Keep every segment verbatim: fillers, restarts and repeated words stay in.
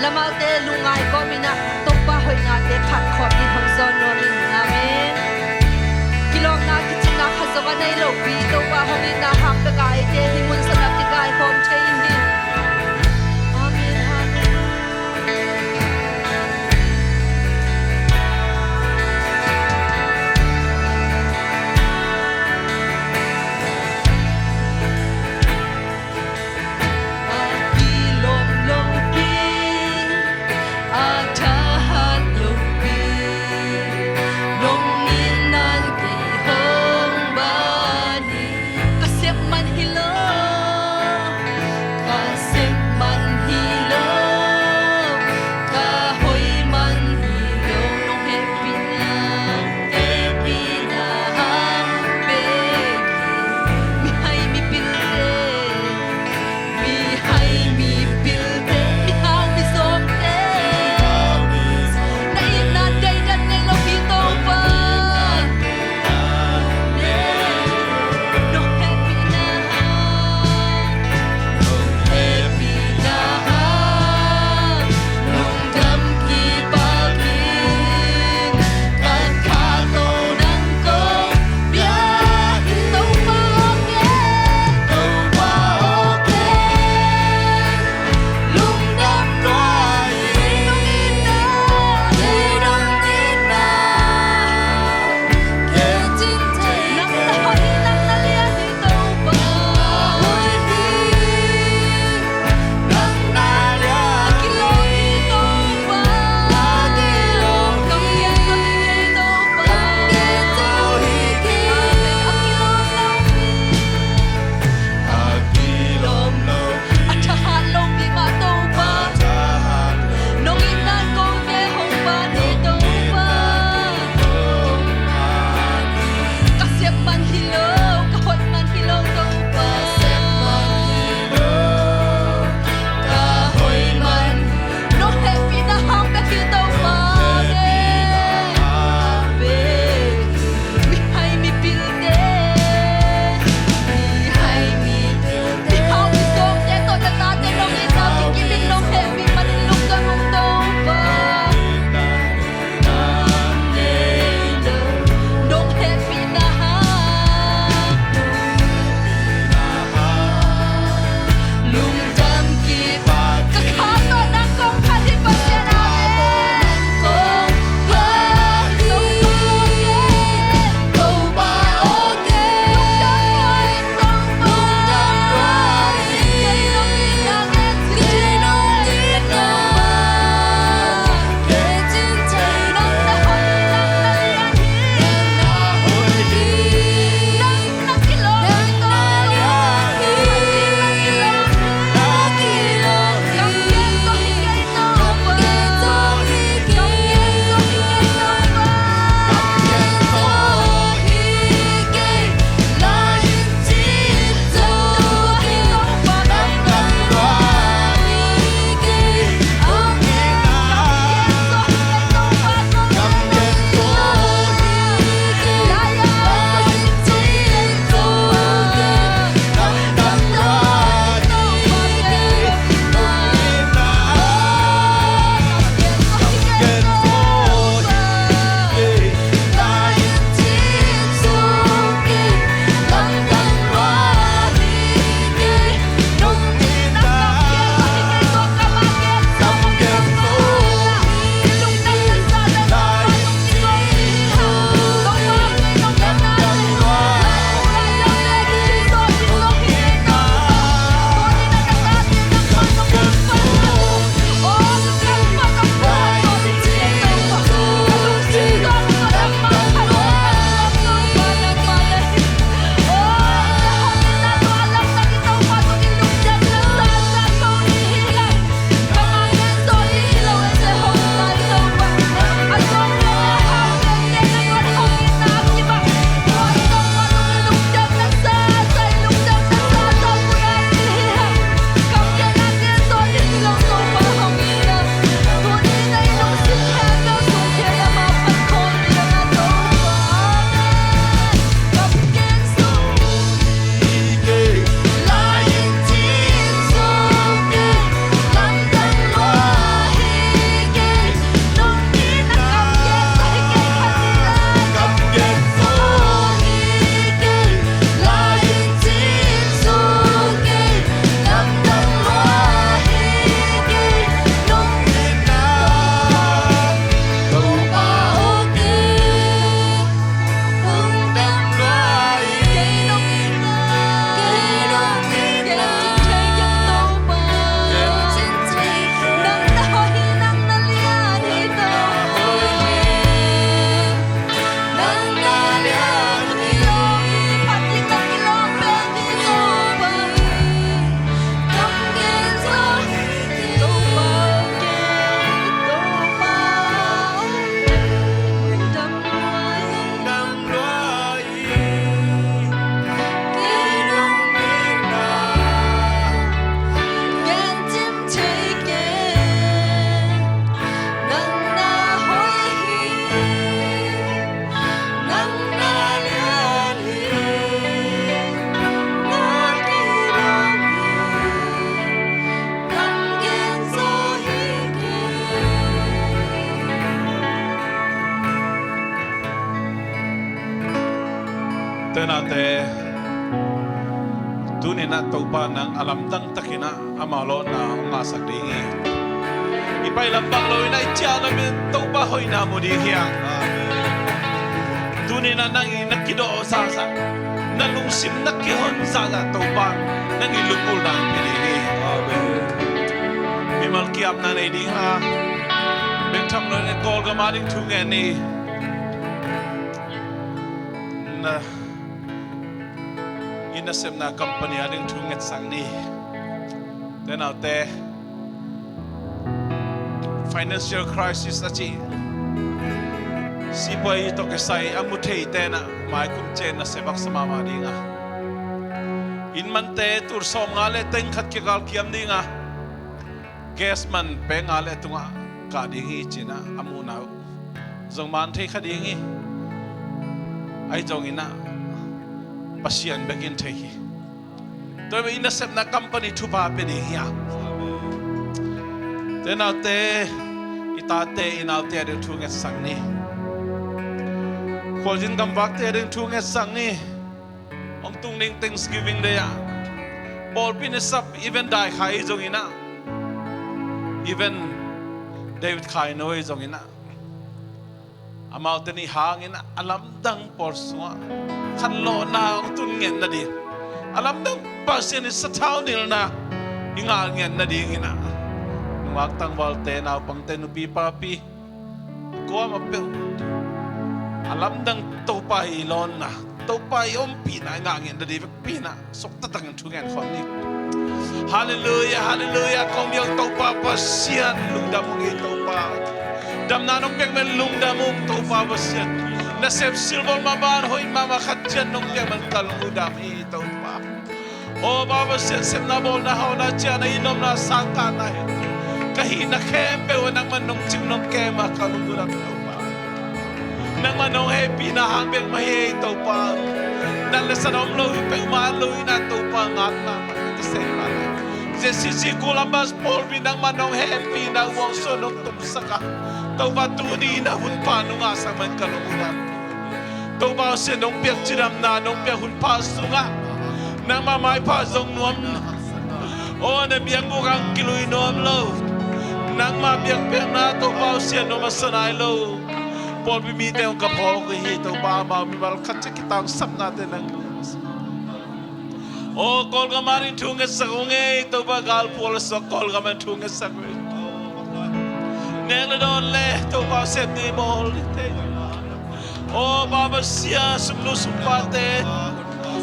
Amaute lungngai kawmin ah Topa hoihnate phat khawm ding hong zawn nuam ing. Amen. Kilawmna kicinna khat zong a nei lopi, Topa hong itna hang bek a eite hih mun sungah kikai khawm thei hi. Amen. Hallelujah. A kilawm lopi, a thahat lopi, lungngilhna'n kei hong ban hi. Ka sep man hi lo. Nate, tuni-in ah Topa nang a lamdang takin ah ama lawhna hong ngahsak ding hi. I pai lam bang lo-in ah i ciah lamin Topa hoihna mu ding hi hang. Tuni-in ah nang i na kidawh zahzah, na lungsim na kihon zahzah Topa nang i lunggulhna hong pia ding hi. Mimal ki-apna nei ding a, bek tham lo-in Kawlgam a ding thu ngen ni. Na i nasepna company a ding thu ngetsak ni. Te naute, financial crisis a cih sipuai tawh kisai a mu theite in ah maikum ciang nasep haksa mahmah ding a, inn mante tul sawmnga le teng khat kikal kiam ding a, gas man pek nga le tungah kah ding hi ci-in ah a muhna uh zong man thei kha ding hi. Ahi zongin ah Pasian bek in thei hi. Tua i nasepna company thupha pia ding hi a. Te naute, i tate i naute a ding thu ngetsak ni. Khualzin gamvakte a ding thu ngetsak ni. Hong tung ding Thanksgiving Day ah pawlpi nasep event dai khai zongin ah, event David Khaino zongin ah, amaute nih hangin ah a lamdang pawl sungah khanlawhna hong tun ngen nading, a lamdang Pasian i sathau nilhna i ngah ngen nadingin ah, nungak tangvalte, naupangte, nupi papi, kuamah peuh a lamdang Topa i lawnna, Topa i ompihna i ngah ngen nading vekpi-in ah suktaktangin thu ngen khawm ni. Halleluiah, halleluiah. Kong biak Topa Pasian, lungdam ung ei Topa. Damna nong piak man lungdam ung Topa Pasian. Nasep silbawl mah ban hoih mahmah khat ciat nong piak man ka lungdam hi Topa. Aw Pa Pasian, sepna bawlna hawhna ciahna inn omna sangkahna hi, ka hihna khempeuh ah nangman nong cing nong kem a ka lungdam Topa. Nangmah nong hehpihna hang bek mah hi ei Topa. Nat le san om lo hi peuhmah lo-in ah Topa, ngat mahmah ka sei mah. J C C Columbus pawlpi nangmah nong hehpihna uh hong suan nong tumsak a, Topa tuni-in ah hunpha nong ngahsak man ka lungdam. Topa Pasian, nong piak cidamna, nong piak hunpha sungah nangmah maipha zong nuam, aw na biakbuk ah kilui nuam lo. Nangmah biakpiakna Topa Pasian nuam a sa nai lo. Pawlpi mite hong ka phawk uh hi Topa, amau mimal khat ciat kitangsapnate nang. Aw Kawlgam a ding thu ngetsak ung ei Topa, galphual a suak Kawlgam a ding thu ngetsak ung ei. Nek le dawn le Topa sep ding bawl dingte, aw Pa Pasian, sumnu sumpate,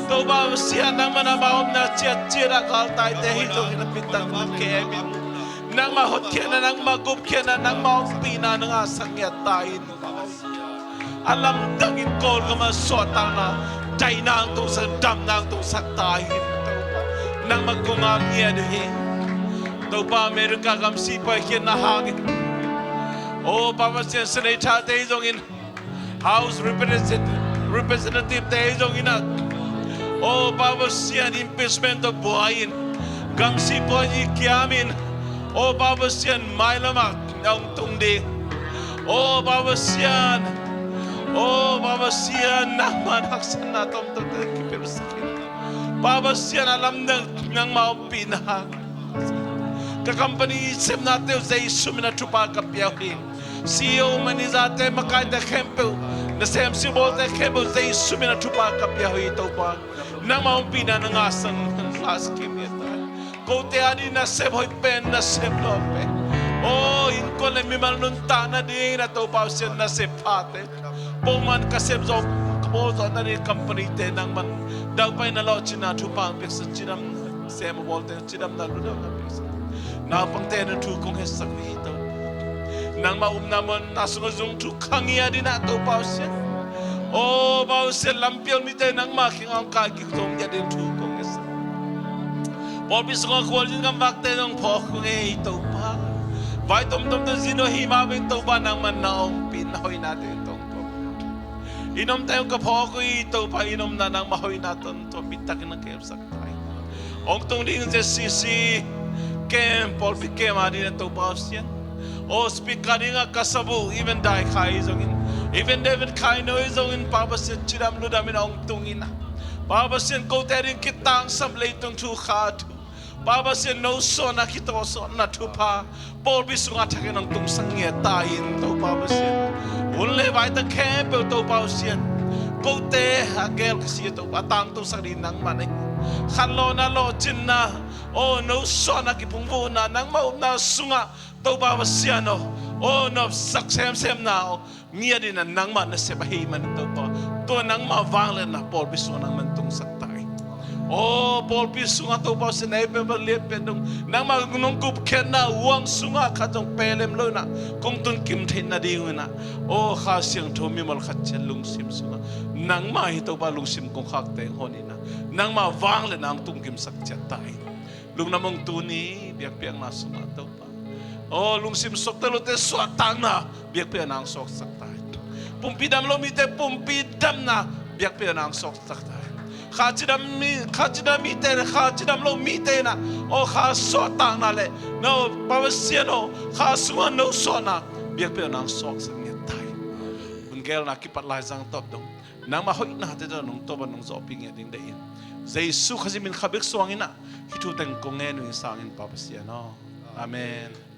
Topa Pasian, nangmah na ma omna ciatciat a galtaite hi zongin a pitak na kem in, nangmah hotkhiatna, nangmah gupkhiatna, nangmah ompihna na ngahsak ngiat ta in. A lamdangin Kawlgam a suahtakna, daihna hong tungsak, damna hong tungsak ta in. Nangmah kong ngiat uh hi. Topa America gam sihpaikhia na hangin, aw Pa Pasian, senator-te hi zongin, House Represent-, Representative-te hi zongin ah, aw Pa Pasian, impeachment tawh buai-in, gam sihpaikhia kiamin, aw Pa Pasian, mailamah hong tung ding. Aw Pa Pasian, aw Pa Pasian, nangmah haksatna tomtomte kipelsak in. Pa Pasian, a lamdang nangmah ompihna hang. Ka company sepnate uh Jesu min a thupha ka pia uh hi. C E O, manager-te, makaite khempeuh, nasem silbawlte khempeuh Jesu min a thupha ka pia uh hi Topa. Nangmah ompihna na ngahsak, ngahsak kim hi ta. Kote a ding nasep hoih pen, nasep lawm pen, aw innkuan le mimal nuntak nadingin ah Topa Pasian, nasep phate, pawlman ka sep zawh, ka bawl zawh nading company-te nangman daupaina, lawhcinna, thupha hong piaksak, cidam, sem a bawlte cidamna, ludamna piaksak. Naupangte na thu kong hetsak uh hi Topa. Nangmah upna muanna sungah zung thu khang hi a ding ah Topa Pasian, aw Pa Pasian, lampial mite nangmah kiang hong kai kik zong hi a ding thu kong hetsak. Pawlpi sungah khualzin gamvakte zong phawk kong ei Topa. Vai tomtomte zin uh ahi mah bangin Topa nangman na ompih na hoihna teng tawh kong, inn omte hong ka phawk uh hi Topa. Inn omna nangmah hoihna tawh, tawh pitak in na kepsak ta in. Hong tung ding Z C C camp, pawlpi camp a ding ah Topa Pasian, aw speaker dingah ka sap uh Reverend Dai Khai hi zongin, Reverend David Khaino hi zongin, Pa Pasian, cidam ludam in hong tung in ah, Pa Pasian, kote ding kitangsam leitung thukha thu, Pa Pasian, no suahna, kitawhsuahna thupha pawlpi sungah thakin hong tungsak ngiat ta in, Topa Pasian. Hun le vaite khempeuh, Topa Pasian, kote a gel ka si, Topa, a tangtungsak ding nangmah na hi. Khanlawhna, lawhcinna, aw, no suahna, kiphungvuhna, nangmah upna sungah, Topa Pasian aw, aw, nopsak semsemna aw, ngiat in, a nangmah nasep ahih manin, Topa, tua nangmah vangliatna pawlpi sungah nangmah tungsak ta in. Aw, pawlpi sungah, Topa Pasian, ei peuhpeuh lianpen dong, nangmah nong gupkhiatna huang sungah khat zong pelem lo in ah kong tun kim theih nading un ah, aw, Kha Siangtho mimal khat ciat lungsim sungah nangmah hi, Topa, lungsim kong khak teng hong hon in ah, nangmah vangliatna hong tungkimsak ciat ta in. Lungdam ung, tuni biakpiakna sungah, Topa, aw, lungsim suakta lote suahtakna biakpiakna hong suaksak ta in. Pumpi dam lo mite pumpi damna biakpiakna hong suaksak ta in. Kha cidam mi, kha cidam mite le kha cidam lo mite in ah, aw, kha suahtakna le, no, Pa Pasian aw, kha sungah no suahna biakpiakna hong suaksak ngiat ta in. Hun gelna kipat laizang tawp dong, nangmah hoihnate tawh nong tawp a nong zawhpih ngiat ding deih in. Jesu Khazih min kha bek suang in ah hih thu teng kong ngen uh hi sangin, Pa Pasian aw. Amen.